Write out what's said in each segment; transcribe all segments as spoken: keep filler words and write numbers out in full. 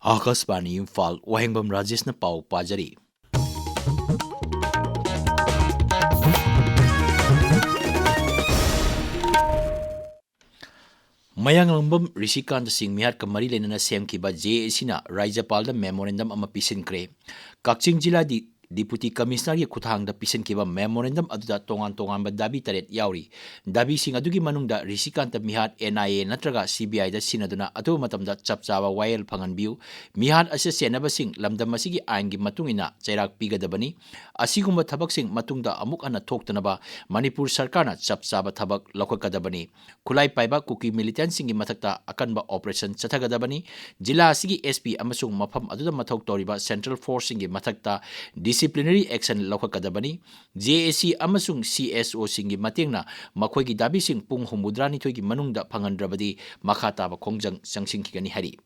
ꯑꯥꯀꯥꯁꯕꯥꯅꯤ ꯏꯝꯐꯥꯜ, ꯋꯥꯍꯦꯡꯕꯝ ꯔꯥꯖꯦꯁꯅ ꯄꯥꯎ ꯄꯥꯖꯔꯤ꯫ ꯃꯌꯥꯡꯂꯥꯡꯕꯝ ꯔꯤꯁꯤꯀꯥꯟꯇ ꯁꯤꯡ ꯃꯤꯍꯥꯠꯀ ꯃꯔꯤ ꯂꯩꯅꯅ ꯁꯦꯝꯈꯤꯕ ꯖꯦ ꯑꯦ ꯁꯤꯅ ꯔꯥꯖ꯭ꯌꯄꯥꯜꯗ memorandum ꯑꯃ ꯄꯤꯁꯤꯟꯈ꯭ꯔꯦ꯫ ꯀꯛꯆꯤꯡ ꯖꯤꯂꯥꯗꯤ Deputy Commissionerꯒꯤ ꯈꯨꯠꯊꯥꯡꯗ ꯄꯤꯁꯤꯟꯈꯤꯕ memorandum ꯑꯗꯨꯗ ꯇꯣꯉꯥꯟ ꯇꯣꯉꯥꯟꯕ ꯗꯥꯕꯤ ꯇꯔꯦꯠ ꯌꯥꯎꯔꯤ꯫ ꯗꯥꯕꯤꯁꯤꯡ ꯑꯗꯨꯒꯤ ꯃꯅꯨꯡꯗ ꯔꯤꯁꯤꯀꯥꯟꯇ ꯃꯤꯍꯥꯠ N I A ꯅꯠꯇ꯭ꯔꯒ C B Iꯗ ꯁꯤꯟꯅꯗꯨꯅ ꯑꯊꯨꯕ ꯃꯇꯝꯗ ꯆꯞ ꯆꯥꯕ ꯋꯥꯌꯦꯜ ꯐꯪꯍꯟꯕꯤꯌꯨ, ꯃꯤꯍꯥꯠ ꯑꯁꯤ ꯆꯦꯟꯅꯕꯁꯤꯡ ꯂꯝꯗꯝ ꯑꯁꯤꯒꯤ ꯑꯥꯏꯟꯒꯤ ꯃꯇꯨꯡ ꯏꯟꯅ ꯆꯩꯔꯥꯛ ꯄꯤꯒꯗꯕꯅꯤ, ꯑꯁꯤꯒꯨꯝꯕ ꯊꯕꯛꯁꯤꯡ ꯃꯇꯨꯡꯗ ꯑꯃꯨꯛ ꯍꯟꯅ ꯊꯣꯛꯇꯅꯕ ꯃꯅꯤꯄꯨꯔ ꯁꯔꯀꯥꯔꯅ ꯆꯞ ꯆꯥꯕ ꯊꯕꯛ ꯂꯧꯈꯠꯀꯗꯕꯅꯤ꯫ ꯈꯨꯠꯂꯥꯏ ꯄꯥꯏꯕ ꯀꯨꯀꯤ militantꯁꯤꯡꯒꯤ ꯃꯊꯛꯇ ꯑꯀꯟꯕ operation ꯆꯠꯊꯒꯗꯕꯅꯤ꯫ ꯖꯤꯂꯥ ꯑꯁꯤꯒꯤ S P ꯑꯃꯁꯨꯡ ꯃꯐꯝ ꯑꯗꯨꯗ ꯃꯊꯧ ꯇꯧꯔꯤꯕ central forceꯁꯤꯡꯒꯤ ꯃꯊꯛꯇ disciplinary action ꯂꯧꯈꯠꯀꯗꯕꯅꯤ꯫ J A C ꯑꯃꯁꯨꯡ C S Oꯁꯤꯡꯒꯤ ꯃꯇꯦꯡꯅ ꯃꯈꯣꯏꯒꯤ ꯗꯥꯕꯤꯁꯤꯡ ꯄꯨꯡ ꯍꯨꯝꯐꯨꯇꯔꯥꯅꯤꯊꯣꯏꯒꯤ ꯃꯅꯨꯡꯗ ꯐꯪꯍꯟꯗ꯭ꯔꯕꯗꯤ ꯃꯈꯥ ꯇꯥꯕ ꯈꯣꯡꯖꯪ ꯆꯪꯁꯤꯟꯈꯤꯒꯅꯤ ꯍꯥꯏꯔꯤ꯫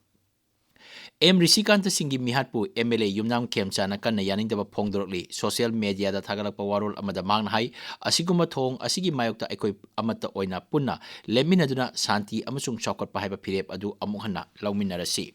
ꯑꯦꯝ ꯔꯤꯁꯤꯀꯥꯟꯇ ꯁꯤꯡꯒꯤ ꯃꯤꯍꯥꯠꯄꯨ M L A ꯌꯨꯝꯅꯥꯝ ꯈꯦꯝꯆꯥꯅ ꯀꯟꯅ ꯌꯥꯅꯤꯡꯗꯕ ꯐꯣꯡꯗꯣꯔꯛꯂꯤ꯫ Social mediaꯗ ꯊꯥꯒꯠꯂꯛꯄ ꯋꯥꯔꯣꯜ ꯑꯃꯗ ꯃꯍꯥꯛꯅ ꯍꯥꯏ, "ꯑꯁꯤꯒꯨꯝꯕ ꯊꯧꯑꯣꯡ ꯑꯁꯤꯒꯤ ꯃꯥꯌꯣꯛꯇ ꯑꯩꯈꯣꯏ ꯑꯃꯠꯇ ꯑꯣꯏꯅ ꯄꯨꯟꯅ ꯂꯦꯞꯃꯤꯟꯅꯗꯨꯅ ꯁꯥꯟꯇꯤ ꯑꯃꯁꯨꯡ ꯆꯥꯎꯈꯠꯄ ꯍꯥꯏꯕ ꯐꯤꯔꯦꯞ ꯑꯗꯨ ꯑꯃꯨꯛ ꯍꯟꯅ ꯂꯧꯃꯤꯟꯅꯔꯁꯤ"꯫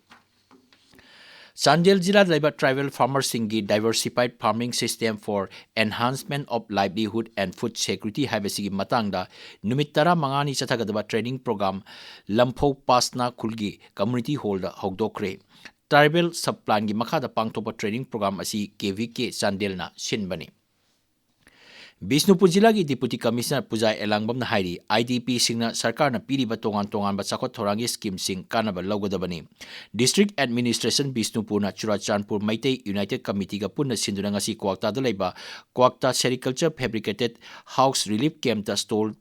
ꯆꯥꯟꯗꯦꯜ ꯖꯤꯂꯥꯗ ꯂꯩꯕ tribal farmerꯁꯤꯡꯒꯤ Diversified Farming System for Enhancement of Livelihood and Food Security ꯍꯥꯏꯕꯁꯤꯒꯤ ꯃꯇꯥꯡꯗ ꯅꯨꯃꯤꯠ ꯇꯔꯥꯃꯉꯥꯅꯤ ꯆꯠꯊꯒꯗꯕ training program ꯂꯝꯐꯧ ꯄꯥꯁꯅꯥ ꯈꯨꯜꯒꯤ community hallꯗ ꯍꯧꯗꯣꯛꯈ꯭ꯔꯦ꯫ Tribal sub planꯒꯤ ꯃꯈꯥꯗ ꯄꯥꯡꯊꯣꯛꯄ training program ꯑꯁꯤ K V K ꯆꯥꯟꯗꯦꯜꯅ ꯁꯤꯟꯕꯅꯤ꯫ ꯕꯤꯁꯅꯨꯄꯨꯔ ꯖꯤꯂꯥꯒꯤ Deputy Commissioner ꯄꯨꯖꯥ ꯑꯦꯂꯥꯡꯕꯝꯅ ꯍꯥꯏꯔꯤ, I D Pꯁꯤꯡꯅ ꯁꯔꯀꯥꯔꯅ ꯄꯤꯔꯤꯕ ꯇꯣꯉꯥꯟ ꯇꯣꯉꯥꯟꯕ ꯆꯥꯎꯈꯠ ꯊꯧꯔꯥꯡꯒꯤ schemeꯁꯤꯡ ꯀꯥꯟꯅꯕ ꯂꯧꯒꯗꯕꯅꯤ꯫ District Administration ꯕꯤꯁꯅꯨꯄꯨꯔꯅ Churachandpur Meitei United Committeeꯒ ꯄꯨꯟꯅ ꯁꯤꯟꯗꯨꯅ ꯉꯁꯤ ꯀ꯭ꯋꯥꯛꯇꯥꯗ ꯂꯩꯕ ꯀ꯭ꯋꯥꯛꯇꯥ Sericulture Fabricated House Relief Campꯇ stall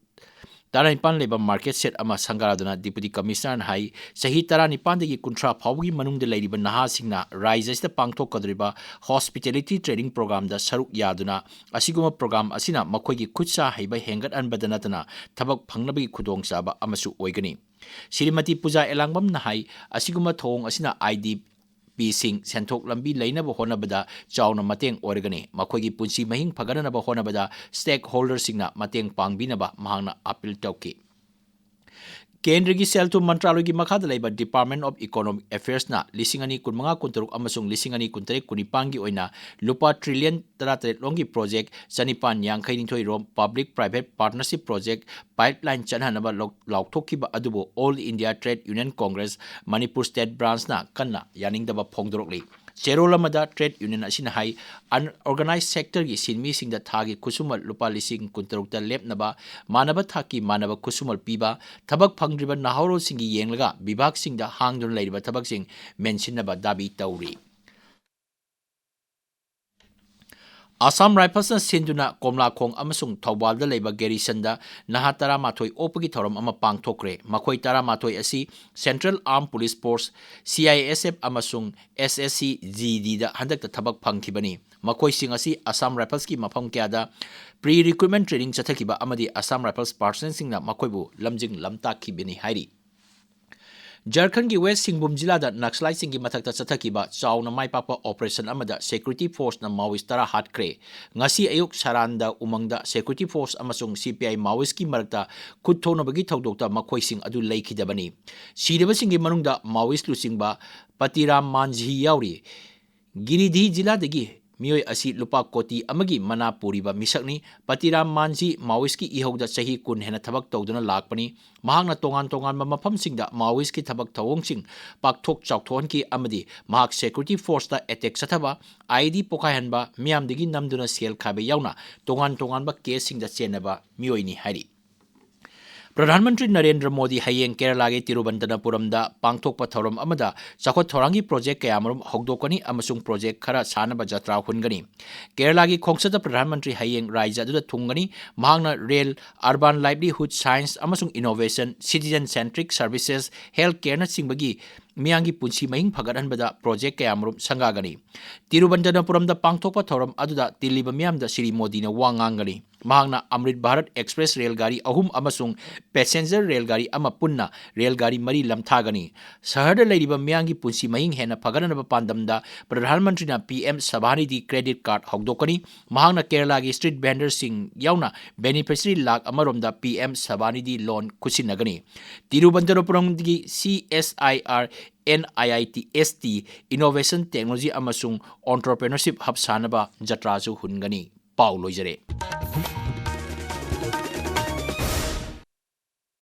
ꯇꯔꯥꯅꯤꯄꯥꯟ ꯂꯩꯕ market shed ꯑꯃ ꯁꯪꯒꯥꯗꯨꯅ Deputy Commissionerꯅ ꯍꯥꯏ, ꯆꯍꯤ ꯇꯔꯥꯅꯤꯄꯥꯟꯗꯒꯤ ꯀꯨꯟꯊ꯭ꯔꯥ ꯐꯥꯎꯕꯒꯤ ꯃꯅꯨꯡꯗ ꯂꯩꯔꯤꯕ ꯅꯍꯥꯁꯤꯡꯅ ꯔꯥꯖ꯭ꯌ ꯑꯁꯤꯗ ꯄꯥꯡꯊꯣꯛꯀꯗꯧꯔꯤꯕ hospitality training programꯗ ꯁꯔꯨꯛ ꯌꯥꯗꯨꯅ, ꯑꯁꯤꯒꯨꯝꯕ program ꯑꯁꯤꯅ ꯃꯈꯣꯏꯒꯤ ꯈꯨꯠ ꯁꯥ ꯍꯩꯕ ꯍꯦꯟꯒꯠꯍꯟꯕꯗ ꯅꯠꯇꯅ ꯊꯕꯛ ꯐꯪꯅꯕꯒꯤ ꯈꯨꯗꯣꯡꯆꯥꯕ ꯑꯃꯁꯨ ꯑꯣꯏꯒꯅꯤ꯫ ꯁ꯭ꯔꯤꯃꯇꯤ ꯄꯨꯖꯥ ꯑꯦꯂꯥꯡꯕꯝꯅ ꯍꯥꯏ, ꯑꯁꯤꯒꯨꯝꯕ ꯊꯧꯑꯣꯡ ꯑꯁꯤꯅ I D Pꯁꯤꯡ ꯁꯦꯟꯊꯣꯛ ꯂꯝꯕꯤ ꯂꯩꯅꯕ ꯍꯣꯠꯅꯕꯗ ꯆꯥꯎꯅ ꯃꯇꯦꯡ ꯑꯣꯏꯔꯒꯅꯤ꯫ ꯃꯈꯣꯏꯒꯤ ꯄꯨꯟꯁꯤ ꯃꯍꯤꯡ ꯐꯒꯠꯅꯅꯕ ꯍꯣꯠꯅꯕꯗ stakeholderꯁꯤꯡꯅ ꯃꯇꯦꯡ ꯄꯥꯡꯕꯤꯅꯕ ꯃꯍꯥꯛꯅ appeal ꯇꯧꯈꯤ꯫ ꯀꯦꯟꯗ꯭ꯔꯒꯤ ꯁꯦꯜ ꯊꯨꯝ ꯃꯟꯇ꯭ꯔꯥꯂꯣꯏꯒꯤ ꯃꯈꯥꯗ ꯂꯩꯕ Department of Economic Affairsꯅ ꯂꯤꯁꯤꯡ ꯑꯅꯤ ꯀꯨꯟꯃꯉꯥ ꯀꯨꯟꯇꯔꯨꯛ ꯑꯃꯁꯨꯡ ꯂꯤꯁꯤꯡ ꯑꯅꯤ ꯀꯨꯟꯇꯔꯦꯠ ꯀꯨꯟꯅꯤꯄꯥꯟꯒꯤ ꯑꯣꯏꯅ ꯂꯨꯄꯥ ꯇ꯭ꯔꯤꯂꯤꯌꯟ ꯇꯔꯥꯇꯔꯦꯠ ꯂꯣꯝꯒꯤ ꯄ꯭ꯔꯣꯖꯦꯛ ꯆꯅꯤꯄꯥꯟ ꯌꯥꯡꯈꯩꯅꯤꯊꯣꯏ ꯔꯣꯝ Public Private Partnership Project pipeline ꯆꯠꯍꯟꯅꯕ ꯂꯧ-, ꯂꯥꯎꯊꯣꯛꯈꯤꯕ ꯑꯗꯨꯕꯨ All India Trade Union Congress Manipur State Branchꯅ ꯀꯟꯅ ꯌꯥꯅꯤꯡꯗꯕ ꯐꯣꯡꯗꯣꯔꯛꯂꯤ꯫ ꯆꯦꯔꯣꯜ ꯑꯃꯗ trade union ꯑꯁꯤꯅ ꯍꯥꯏ, unorganized sectorꯒꯤ ꯁꯤꯟꯃꯤꯁꯤꯡꯗ ꯊꯥꯒꯤ ꯈꯨꯠꯁꯨꯃꯜ ꯂꯨꯄꯥ ꯂꯤꯁꯤꯡ ꯀꯨꯟꯇꯔꯨꯛꯇ ꯂꯦꯞꯅꯕ, ꯃꯥꯟꯅꯕ ꯊꯥꯛꯀꯤ ꯃꯥꯟꯅꯕ ꯈꯨꯠꯁꯨꯃꯜ ꯄꯤꯕ, ꯊꯕꯛ ꯐꯪꯗ꯭ꯔꯤꯕ ꯅꯍꯥꯔꯣꯜꯁꯤꯡꯒꯤ ꯌꯦꯡꯂꯒ ꯕꯤꯚꯥꯒꯁꯤꯡꯗ ꯍꯥꯡꯗꯨꯅ ꯂꯩꯔꯤꯕ ꯊꯕꯛꯁꯤꯡ ꯃꯦꯟꯁꯤꯟꯅꯕ ꯗꯥꯕꯤ ꯇꯧꯔꯤ꯫ Assam Riflesꯅ ꯁꯤꯟꯗꯨꯅ ꯀꯣꯝꯂꯥꯈꯣꯡ ꯑꯃꯁꯨꯡ ꯊꯧꯕꯥꯜꯗ ꯂꯩꯕ garrisonꯗ ꯅꯍꯥ ꯇꯔꯥꯃꯥꯊꯣꯏ ꯑꯣꯛꯄꯒꯤ ꯊꯧꯔꯝ ꯑꯃ ꯄꯥꯡꯊꯣꯛꯈ꯭ꯔꯦ꯫ ꯃꯈꯣꯏ ꯇꯔꯥꯃꯥꯊꯣꯏ ꯑꯁꯤ Central Armed Police Force, C I S F, ꯑꯃꯁꯨꯡ S S C G Dꯗ ꯍꯟꯗꯛꯇ ꯊꯕꯛ ꯐꯪꯈꯤꯕꯅꯤ꯫ ꯃꯈꯣꯏꯁꯤꯡ ꯑꯁꯤ Assam Riflesꯀꯤ ꯃꯐꯝ ꯀꯌꯥꯗ pre-recruitment training ꯆꯠꯊꯈꯤꯕ ꯑꯃꯗꯤ Assam Rifles personnelꯁꯤꯡꯅ ꯃꯈꯣꯏꯕꯨ ꯂꯝꯖꯤꯡ ꯂꯝꯇꯥꯛꯈꯤꯕꯅꯤ ꯍꯥꯏꯔꯤ꯫ ꯖꯔꯈꯟꯒꯤ West ꯁꯤꯡꯚꯨꯝ ꯖꯤꯂꯥꯗ Naxaliteꯁꯤꯡꯒꯤ ꯃꯊꯛꯇ ꯆꯠꯊꯈꯤꯕ ꯆꯥꯎꯅ ꯃꯥꯏ ꯄꯥꯛꯄ operation ꯑꯃꯗ security forceꯅ Maoist ꯇꯔꯥ ꯍꯥꯠꯈ꯭ꯔꯦ꯫ ꯉꯁꯤ ꯑꯌꯨꯛ ꯁꯔꯥꯟꯗ ꯎꯃꯪꯗ security force ꯑꯃꯁꯨꯡ C P I Maoistꯀꯤ ꯃꯔꯛꯇ ꯈꯨꯠ ꯊꯣꯛꯅꯕꯒꯤ ꯊꯧꯗꯣꯛꯇ ꯃꯈꯣꯏꯁꯤꯡ ꯑꯗꯨ ꯂꯩꯈꯤꯗꯕꯅꯤ꯫ ꯁꯤꯔꯕꯁꯤꯡꯒꯤ ꯃꯅꯨꯡꯗ Maoist ꯂꯨꯆꯤꯡꯕ ꯄꯇꯤꯔꯥꯝ ꯃꯥꯟꯖꯤ ꯌꯥꯎꯔꯤ꯫ ꯒꯤꯔꯤꯗꯤ ꯖꯤꯂꯥꯗꯒꯤ ꯃꯤꯑꯣꯏ ꯑꯁꯤ ꯂꯨꯄꯥ ꯀꯣꯇꯤ ꯑꯃꯒꯤ ꯃꯅꯥ ꯄꯨꯔꯤꯕ ꯃꯤꯁꯛꯅꯤ꯫ ꯄꯇꯤꯔꯥꯝ ꯃꯥꯟꯖꯤ Maoistꯀꯤ ꯏꯍꯧꯗ ꯆꯍꯤ ꯀꯨꯟ ꯍꯦꯟꯅ ꯊꯕꯛ ꯇꯧꯗꯨꯅ ꯂꯥꯛꯄꯅꯤ꯫ ꯃꯍꯥꯛꯅ ꯇꯣꯉꯥꯟ ꯇꯣꯉꯥꯟꯕ ꯃꯐꯝꯁꯤꯡꯗ Maoistꯀꯤ ꯊꯕꯛ ꯊꯧꯑꯣꯡꯁꯤꯡ ꯄꯥꯛꯊꯣꯛ ꯆꯥꯎꯊꯣꯛꯍꯟꯈꯤ ꯑꯃꯗꯤ ꯃꯍꯥꯛ security forceꯇ attack ꯆꯠꯊꯕ, I E D ꯄꯣꯈꯥꯏꯍꯟꯕ, ꯃꯤꯌꯥꯝꯗꯒꯤ ꯅꯝꯗꯨꯅ ꯁꯦꯜ ꯈꯥꯏꯕ ꯌꯥꯎꯅ ꯇꯣꯉꯥꯟ ꯇꯣꯉꯥꯟꯕ caseꯁꯤꯡꯗ ꯆꯦꯟꯅꯕ ꯃꯤꯑꯣꯏꯅꯤ ꯍꯥꯏꯔꯤ꯫ ꯄ꯭ꯔꯙꯥꯟ ꯃꯟꯇ꯭ꯔꯤ ꯅꯔꯦꯟꯗ꯭ꯔ ꯃꯣꯗꯤ ꯍꯌꯦꯡ ꯀꯦꯔꯂꯥꯒꯤ ꯇꯤꯔꯨꯕꯟꯇꯅꯄꯨꯔꯝꯗ ꯄꯥꯡꯊꯣꯛꯄ ꯊꯧꯔꯝ ꯑꯃꯗ ꯆꯥꯎꯈꯠ ꯊꯧꯔꯥꯡꯒꯤ project ꯀꯌꯥꯃꯔꯨꯝ ꯍꯧꯗꯣꯛꯀꯅꯤ ꯑꯃꯁꯨꯡ project ꯈꯔ ꯁꯥꯅꯕ ꯖꯇ꯭ꯔꯥ ꯍꯨꯟꯒꯅꯤ꯫ ꯀꯦꯔꯂꯥꯒꯤ ꯈꯣꯡꯆꯠꯇ ꯄ꯭ꯔꯙꯥꯟ ꯃꯟꯇ꯭ꯔꯤ ꯍꯌꯦꯡ ꯔꯥꯖ꯭ꯌ ꯑꯗꯨꯗ ꯊꯨꯡꯒꯅꯤ꯫ ꯃꯍꯥꯛꯅ rail, urban livelihood, science ꯑꯃꯁꯨꯡ innovation, citizen centric services, health careꯅꯆꯤꯡꯕꯒꯤ ꯃꯤꯌꯥꯝꯒꯤ ꯄꯨꯟꯁꯤ ꯃꯍꯤꯡ ꯐꯒꯠꯍꯟꯕꯗ ꯄ꯭ꯔꯣꯖꯦꯛ ꯀꯌꯥꯃꯔꯨꯝ ꯁꯪꯒꯥꯒꯅꯤ꯫ ꯇꯤꯔꯨꯕꯟꯇꯄꯨꯔꯝꯗ ꯄꯥꯡꯊꯣꯛꯄ ꯊꯧꯔꯝ ꯑꯗꯨꯗ ꯇꯤꯜꯂꯤꯕ ꯃꯤꯌꯥꯝꯗ ꯁ꯭ꯔꯤ ꯃꯣꯗꯤꯅ ꯋꯥ ꯉꯥꯡꯒꯅꯤ꯫ ꯃꯍꯥꯛꯅ ꯑꯃ꯭ꯔꯤꯠ ꯚꯥꯔꯠ ꯑꯦꯛꯁꯄ꯭ꯔꯦꯁ ꯔꯦꯜꯒꯥꯔꯤ ꯑꯍꯨꯝ ꯑꯃꯁꯨꯡ ꯄꯦꯁꯦꯟꯖꯔ ꯔꯦꯜꯒꯥꯔꯤ ꯑꯃ ꯄꯨꯟꯅ ꯔꯦꯜꯒꯥꯔꯤ ꯃꯔꯤ ꯂꯝꯊꯥꯒꯅꯤ꯫ ꯁꯍꯔꯗ ꯂꯩꯔꯤꯕ ꯃꯤꯌꯥꯝꯒꯤ ꯄꯨꯟꯁꯤ ꯃꯍꯤꯡ ꯍꯦꯟꯅ ꯐꯒꯠꯅꯅꯕ ꯄꯥꯟꯗꯝꯗ ꯄ꯭ꯔꯙꯥꯟ ꯃꯟꯇ꯭ꯔꯤꯅ ꯄꯤ ꯑꯦꯝ ꯁꯚꯥꯅꯤꯙꯤ ꯀ꯭ꯔꯦꯗꯤꯠ ꯀꯥꯔꯗ ꯍꯧꯗꯣꯛꯀꯅꯤ꯫ ꯃꯍꯥꯛꯅ ꯀꯦꯔꯂꯥꯒꯤ ꯁ꯭ꯇ꯭ꯔꯤꯠ ꯚꯦꯟꯗꯔꯁꯤꯡ ꯌꯥꯎꯅ ꯕꯦꯅꯤꯐꯤꯁꯔꯤ ꯂꯥꯈ ꯑꯃꯔꯣꯝꯗ ꯄꯤ ꯑꯦꯝ ꯁꯚꯥꯅꯤꯙꯤ ꯂꯣꯟ ꯈꯨꯠꯁꯤꯟꯅꯒꯅꯤ꯫ ꯇꯤꯔꯨꯕꯟꯇꯄꯨꯔꯝꯒꯤ C S I R N I I T S T innovation technology ꯑꯃꯁꯨꯡ ꯑꯣꯟꯇꯔꯄ꯭ꯔꯦꯅꯔꯁꯤꯞ ꯍꯕ ꯁꯥꯅꯕ ꯖꯇ꯭ꯔꯥꯁꯨ ꯍꯨꯟꯒꯅꯤ꯫ ꯄꯥꯎ ꯂꯣꯏꯖꯔꯦ꯫